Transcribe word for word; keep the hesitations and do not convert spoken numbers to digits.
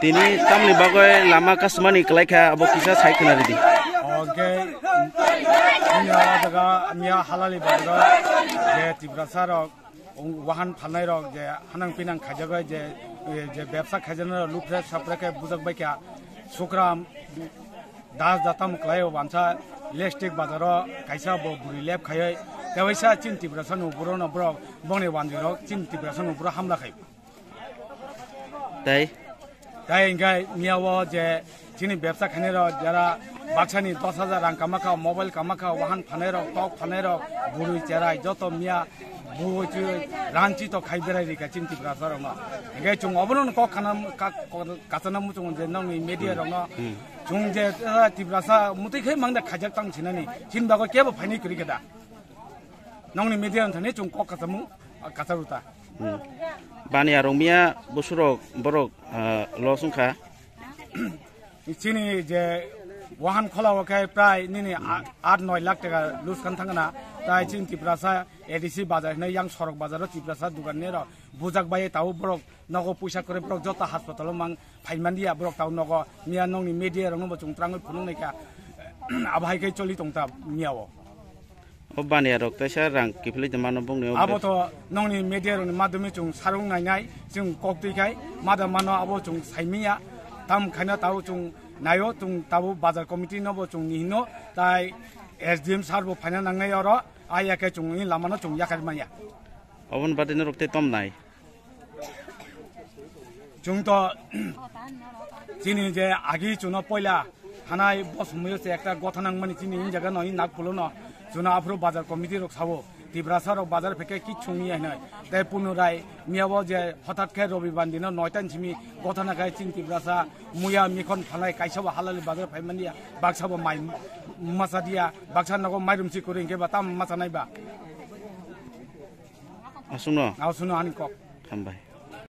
Tini tamni bagwi lama kasumani kwlai kha, abo kisa sai khna ridi. Oke, miya jaga, miya halali bazaro, je Tiprasa rok, wahan phalnai rok, je hanang pinang khaijagwi, je, je bebsa khaijaknai rok, lupre sapre khe bujak bai kha, sukram, das datam kwlai o bansa, Lestik bazaro, kaisa bo buri lep khaiwi, tewaisa chini Tiprasa ni buro no borok, bongni wanjwi rok, chini Tiprasa ni buro hamla khai. Tai? Tai hingkhe miya o je chini bebsa khainai rok jara baksa ni dos hajar rang kama kha, mobile kama kha, wahan phanai rok, tok phanai rok, bwrwi cherai joto miya bui chi ranchi to khai berai rikha chini Tiprasa rok no. Hingkhe chung obono kok khana ka-, kok kachana muchung je nongni media rok no. Chung je, eh, Tiprasa mutui khai mangda khaijak tang sinani, chini bagwi kebo phainai kwrwi khe da. Nongni media no thani chung kok kachamu, kacharu ta. Hmm. Bani arong miya busurok borok, ah, loss wngkha. Chini je wahan khola o khe prai nini a-, aat noi lakh taka loss khan thangna. Tai chini Tiprasa A D C bazar hinwi yang sorok bazar o Tiprasa dugan ni rok bujak bai tao borok nogo puisa kwrwi borok joto hospital o mang phaimanliya borok tao nogo miya nongni media rok no bo chung trangwi phunuk naikha. Abo hai khe choli tong ta miya o. O baniya rok teisa rang kiphilwi tongmano bongni o abo to nongni media rokni madhyome chung sarung nainai, chung kok twi khai, madam mano abo chung saimiya, tam khaina tao chung naio, chung tabo bazar committee no bo chung nihino, tai S D M sir bo phaina nangnai oro, aya khe chung ni lama no chung yakhar maya. Oboni bade norok tei tom nai. Chung to chini je agi chuno poila hanai bo somoio se ekta gotha nangmani chini in jaga no in Nagpur o no chuno aphuru bazar committee rok sao Tiprasa rok bazar phekhe kichung ya hinoi. Tai Punu Rai miya bo je hothat khe Robibar dino noita ni simi gotha nangkhe chini Tiprasa muya mikhon phalai kaisa bo halali bazar phaimani ya baksa bo mai masa diya baksa nogo mairum si kwrwi hingkhe ba tam masa nai ba. Aswkno? Aswkno ani kok. Hambai.